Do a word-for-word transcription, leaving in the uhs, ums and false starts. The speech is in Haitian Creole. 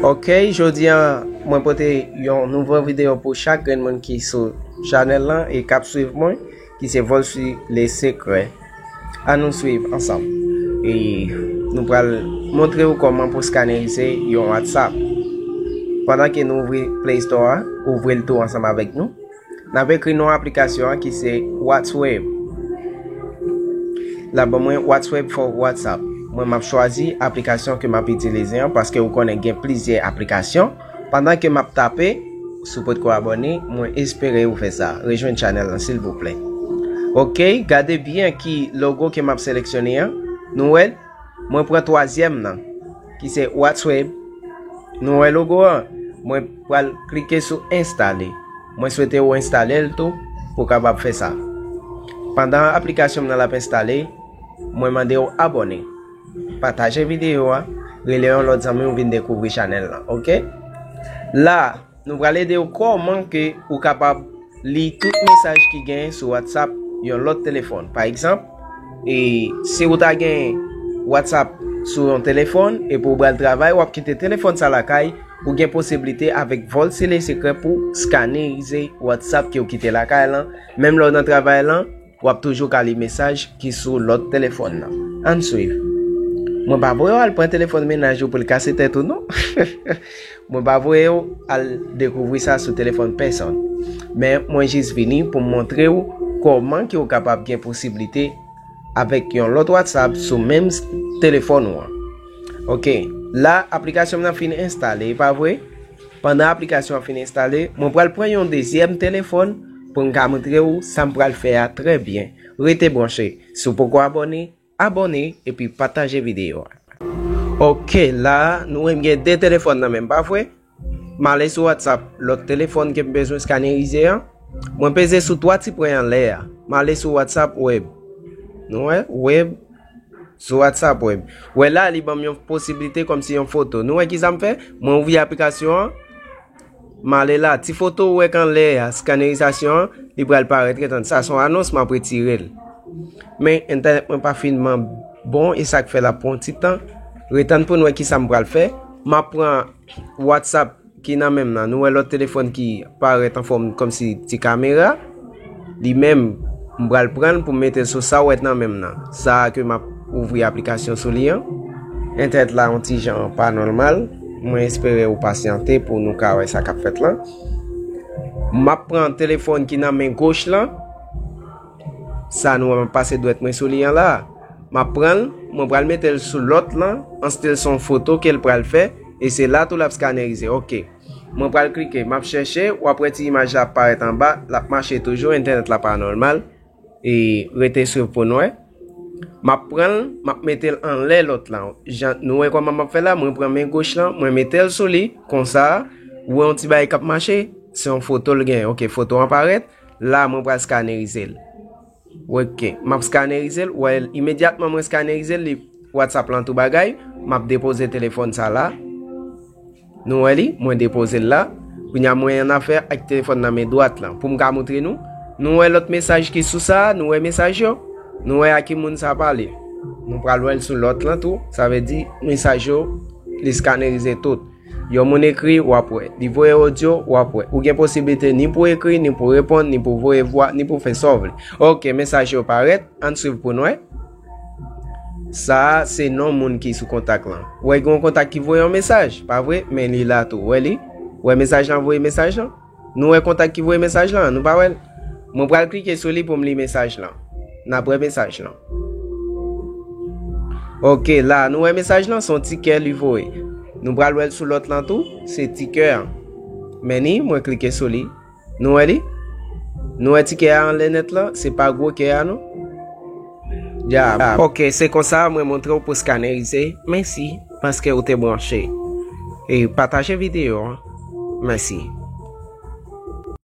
Ok, jodi a mwen pote yon nouvo videyo pou chak grenn moun ki sou chanèl lan e k ap swiv mwen, ki se Vol sur les secrets. Ann nou swiv ansanm. E nou pral montre w kòman pou skanerize yon WhatsApp. Pandan ke nou ouvri Play Store a, ouvri l tou ansanm avèk nou. N ap ekri non aplikasyon an ki se WhatsWeb. L ap ban mwen WhatsWeb for WhatsApp. Mwen m ap chwazi aplikasyon ke m ap itilize an paske ou konnen gen plizyè aplikasyon. Pandan ke m ap tape, si w potko abòne, mwen espere ou fè sa. Rejwenn chanèl lan silvouplè. Ok, gade byen ki logo ke m ap seleksyone an. Nou wè l? Mwen pran twazyèm nan, ki se WhatsWeb. Nou wè logo an? Mwen pral klike sou enstale. Mwen swete ou enstale l tou pou w kapab fè sa. Pandan aplikasyon m nan l ap enstale, mwen mande w abòne, pataje videyo a, rele yon lòt zanmi w vin dekouvri chanèl lan, ok? La, nou pral ede w kòman ke ou kapab li tout mesaj ki genyen sou WhatsApp yon lòt telefòn. Pa egzanp, e si ou ta gen WhatsApp sou yon telefòn epi ou pral travay, w ap kite telefòn sa lakay, ou gen posiblite avèk Vol sur les secrets pou skanerize WhatsApp ke w kite lakay lan. Menm lè w nan travay lan, w ap toujou ka li mesaj ki sou lòt telefòn nan. Ann swiv. Mwen pa voye w al pran telefòn mennaj ou pou l kase tèt ou, non. Mwen pa voye w al dekouvri sa sou telefòn pèsonn. Men mwen jis vini pou m montre w kòman ke w kapab gen posiblite avèk yon lòt WhatsApp sou menm s-, telefòn ou an. Ok, la aplikasyon m nan fin enstale, e pa vre? Pandan aplikasyon an fin enstale, mwen pral pran yon dezyèm telefòn pou m ka montre w sa m pral fè a trè byen. Rete branche. Si w poko abòne, abòne epi pataje videyo a. Ok, la, nou wè m gen de telefòn nan men m, pa vre? M ale sou WhatsApp, lòt telefòn ke m bezwen skanerize an. Mwen peze sou twa ti pwen anlè a. M ale sou WhatsApp Web. Nou wè, Web. Sou WhatsApp Web. Wè la, li ban m yon posiblite kòmsi yon foto. Nou wè ki sa m fè? Mwen ouvri aplikasyon an. M ale la. Ti foto ou wè k anlè a, skanerizasyon an, li pral parèt. Retann, sa se yon anons, m ap retire l. Men entènèt mwen pa finman bon, e sa k fè l ap pran yon ti tan. Retann pou n wè ki sa m pral fè. M ap pran WhatsApp ki nan men m nan. Nou wè lòt telefòn ki parèt an fòm kòmsi ti kamera? Li menm, m pral pran l pou m mete l sou sa w wè nan men m nan. Sa a ke m ap ouvri aplikasyon sou li an. Entènèt la yon ti jan pa nòmal. Mwen espere ou pasyante pou nou ka wè sa k ap fèt lan. M ap pran telefòn ki nan men goch lan. Sa nou wè m ap pase dwèt mwen sou li an la. M ap pran l, mwen pral mete l sou lòt lan, an stil se yon foto ke l pral fè, e se la tou l ap skanerize. Ok. Mwen pral klike, m ap chèche, w ap wè ti imaj la ap parèt anba, l ap mache toujou, entènèt la pa nòmal. E rete swiv pou n wè. M ap pran l, m ap mete l anlè lòt lan. Jan, nou wè kòman m ap fè la, mwen pran men goch lan, mwen mete l sou li, konsa, ou wè yon ti bagay k ap mache, se yon foto l gen. Ok, foto an parèt, la mwen pral skanerize l. Ok, m ap skanerize l, wè l imedyatman mwen skanerize l, li WhatsApp lan tou bagay, m ap depoze telefòn sa la. Nou wè li, mwen depoze l la. Kounye a mwen annafè ak telefòn nan men dwat lan. Pou m ka montre nou, nou wè lòt mesaj ki sou sa, nou wè mesaj yo, nou wè a ki moun sa pale. Nou pral wè l sou lòt lan tou, sa vle di mesaj yo, li skanerize tout. Yon moun ekri, w ap wè. Li voye odyo, w ap wè. Ou gen posiblite ni pou ekri, ni pou reponn, ni pou voye vwa, ni pou fè sa w vle. Ok, mesaj yo parèt, ann swiv pou n wè. Sa a se non moun ki sou kontak lan. Ou wè gen yon kontak ki voye yon mesaj, pa vre? Men li la tou, wè li? Ou wè mesaj lan voye mesaj lan? Nou wè kontak ki voye mesaj lan, nou pa wè l? Mwen pral klike sou li pou m li mesaj lan. N ap wè mesaj lan. Ok, la, nou wè mesaj lan, se yon ti kè li voye. Nou pral wè l sou lòt lan tou, se ti kè an. Men ni, mwen klike sou li. Nou wè li? Nou wè ti kè a anlè nèt lan? Se pa gwo kè a, non? Ya. Ok, se konsa mwen montre w pou skanerize. Mèsi paske ou te branche. E pataje videyo an. Mèsi.